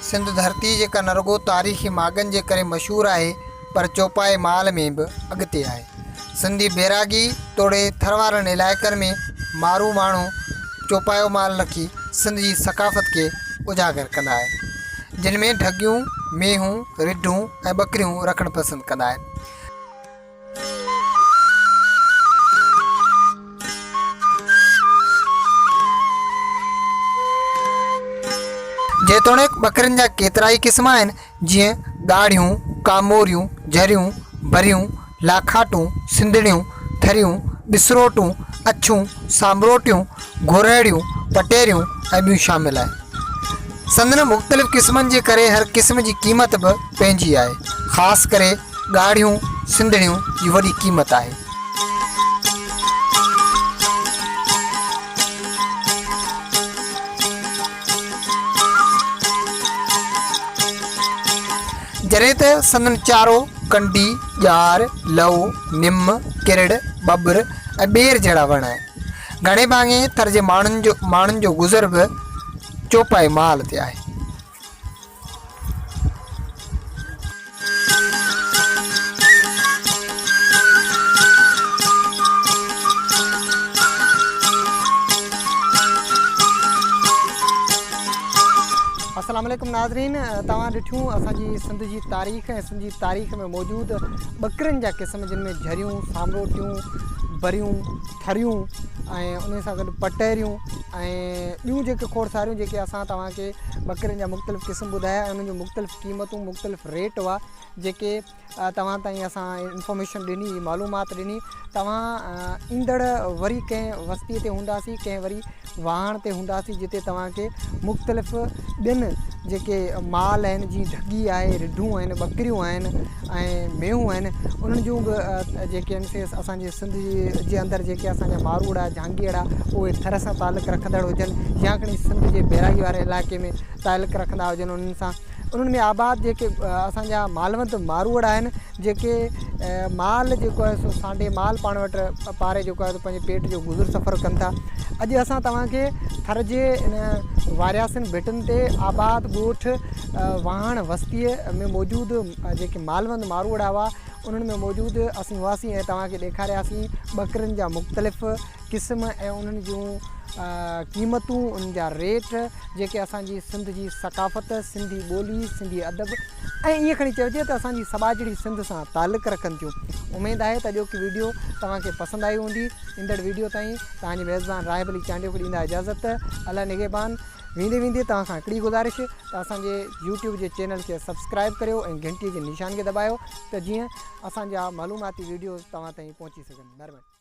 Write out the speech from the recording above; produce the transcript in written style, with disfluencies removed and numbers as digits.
سنڌ ڌرتي جيڪا نه رڳو تاريخي ماڳن جي ڪري مشهور آهي پر چوپائي مال ۾ به اڳتي آهي. سنڌي بيراڳي توڙي ٿر وارن علائقن ۾ مارو ماڻهو چوپايو مال رکي سنڌ جي ثقافت کي اجاگر ڪندا آهن. جن ۾ ڍڳيون، مينهون، رڍون ۽ ٻڪريون رکڻ پسند ڪندا آهن. جيتوڻيڪ ٻڪرين جا ڪيترائي قسم آهن، جيئن ڳاڙهيون، ڪاموريون، جهريون، بريون، لاکاٽون، سنڌڙيون، ٿريون، ٻسروٽون، اڇون، سامروٽيون، گورهڙيون، پٽيريون ۽ ٻيون شامل آهن. سندن مختلف قسمن جي ڪري هر قسم جي قيمت به پنهنجي آهي. خاص ڪري ڳاڙهيون سنڌڙيون جي وڏي قيمت آهي. جڏهن ته سندن چارو ڪنڊي، ڄار، لئو، نم، ڪرڙ، ٻٻر ۽ ٻير جهڙا وڻ آهن. گهڻي ڀاڱي ٿر جي ماڻهن جو گذر به چوپائي مال تي آهي. السلام عليڪم ناظرين توهان ڏٺيون اسان جي سنڌ جي تاريخ ۽ سنڌ جي تاريخ ۾ موجود ٻڪرين جا قسم جن ۾ جھريون سامروٽيون بريون ٿريون ۽ ان سان گڏ پٽيريون ۽ ٻيون جيڪي کوڙ ساريون جيڪي اسان توهان کي ٻڪرين جا مختلف قسم ٻڌايا ۽ انهن جون مختلف قيمتون مختلف ريٽ هئا جيڪي توهان تائين اسان انفارميشن ڏني معلومات ڏني توهان ايندڙ وري ڪنهن وستي تي هونداسين ڪنهن وري واهڻ تي هونداسين جتي توهان کي مختلف ٻين جيڪي مال آهن جيئن ڍڳي آهي رڍون آهن ٻڪريون آهن ۽ مينهون آهن انهن جون به جيڪي آهن سي اسان جي سنڌ جي اندر جيڪي اسان جا ماروئڙا جهانگيئڙا اهي ٿر سان تعلق رکندڙ هجن يا کڻي سنڌ جي بيراڳي واري علائقي ۾ تعلق رکندا هجن انهن سان انهن ۾ آباد جيڪي اسان جا مالوند ماروئڙا آهن جيڪي مال جيڪو آهي سو سانڍي مال پاڻ وٽ پاري جيڪو آهي سو پنهنجي پيٽ جو گذر سفر ڪن ٿا اڄ اسان توهان کي ٿر جي ان وارياسين ڀٽن تي آباد ڳوٺ واهڻ وستيء ۾ موجود جيڪي مالوند ماروئڙا هئا انهن ۾ موجود اسين هئاسين ۽ توهان کي ڏيکارياسين ٻڪرين جا مختلف قسم ۽ انهن جون قيمتون انهن جا ريٽ جيڪي اسان جي سنڌ جي ثقافت، سنڌي ٻولي، سنڌي ادب ۽ ائين کڻي چئجي ته اسان جي سٻاجهڙي سنڌ سان تعلق رکن ٿيون. اميد آهي ته اڄوڪي ويڊيو توهان کي پسند آئي هوندي. ايندڙ ويڊيو تائين توهان جي ميزبان راهب علي چانڊيو کي ڏيندا اجازت. الله نگهبان. ويندي ويندي توهان کان هڪڙي گذارش ته اسان جي يوٽيوب جي چينل کي سبسڪرائيب ڪريو ۽ گهنٽي جي نشان کي دٻايو ته جيئن اسان جا معلوماتي ويڊيوز توهان تائين پهچي سگهن. مهرباني.